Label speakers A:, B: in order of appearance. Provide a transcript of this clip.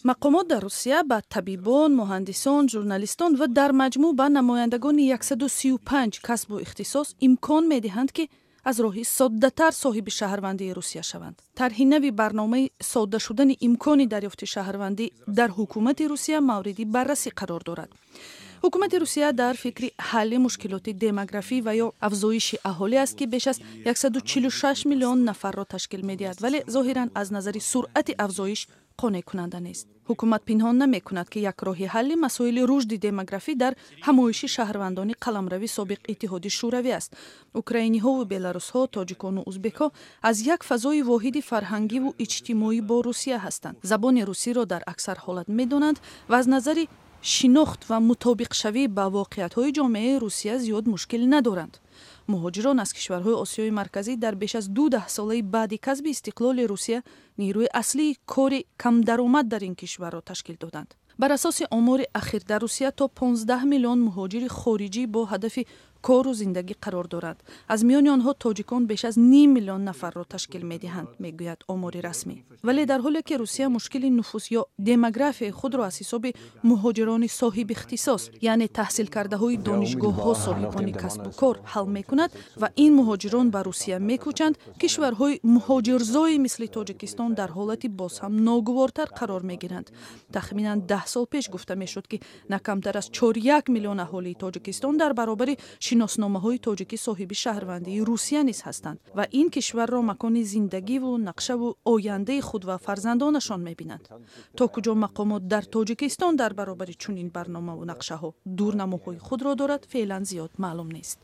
A: Мақомот дар Русия ба табибон, муҳандисон, журналистон ва дар маҷмӯъ ба намояндагони 135 касбу ихтисос имкон медиҳанд, ки аз роҳи соддатар соҳиби шаҳрвандии Русия шаванд. Тарҳи нави барномаи содда шудани имкони дарёфти шаҳрвандӣ дар ҳукумати Русия мавриди баррасӣ қарор дорад. Ҳукумати Русия дар фикри ҳалли мушкилоти демографӣ ва ё афзоиши аҳолӣ аст, ки беш аз 146 миллион нафарро ташкил медиҳад, вале зоҳиран аз назари суръати афзоиш қонеъкунанда нест. Ҳукумат пинҳон намекунад, ки як роҳи ҳалли масоили рушди демографӣ дар ҳамоиши шаҳрвандони қаламрави собиқ Иттиҳоди Шӯравӣ аст. Украиниҳову беларусҳо, тоҷикону узбекҳо аз як фазои воҳиди фарҳангиву иҷтимоӣ бо Русия ҳастанд, забони русиро дар аксар ҳолат медонанд ва аз назари шинохт ва мутобиқшавӣ ба воқеиятҳои ҷомеаи Русия зиёд мушкил надоранд. Муҳоҷирон аз кишварҳои Осиёи Марказӣ дар беш аз 2 даҳсолаи баъди касби истиқлоли Русия нерӯи аслии кори камдаромад дар ин кишварро ташкил доданд. Бар асоси омори ахир, дар Русия то 15 миллион муҳоҷири хориҷӣ бо ҳадафи кору зиндагӣ қарор доранд. Аз миёни онҳо тоҷикон беш аз ним миллион нафарро ташкил медиҳанд, мегӯяд омори расмӣ. Вале дар ҳоле ки Русия мушкили нуфус ё демографияи худро аз ҳисоби муҳоҷирони соҳибихтисос, яъне таҳсилкардаҳои донишгоҳҳо, соҳибони касбу кор ҳал мекунад ва ин муҳоҷирон ба Русия мекӯчанд, кишварҳои муҳоҷирзои мисли Тоҷикистон дар ҳолати боз ҳам ногувортар қарор мегиранд. Тахминан 10 сол пеш гуфта мешуд, ки на камтар аз 4,1 миллион аҳолии Тоҷикистон дар баробари шиносномаҳои тоҷикӣ соҳиби шаҳрвандии Русия низ ҳастанд ва ин кишварро макони зиндагиву нақшаву ояндаи худ ва фарзандонашон мебинанд. То куҷо мақомот дар Тоҷикистон дар баробари чунин барномаву нақшаҳо дурнамоҳои худро дорад, феълан зиёд маълум нест.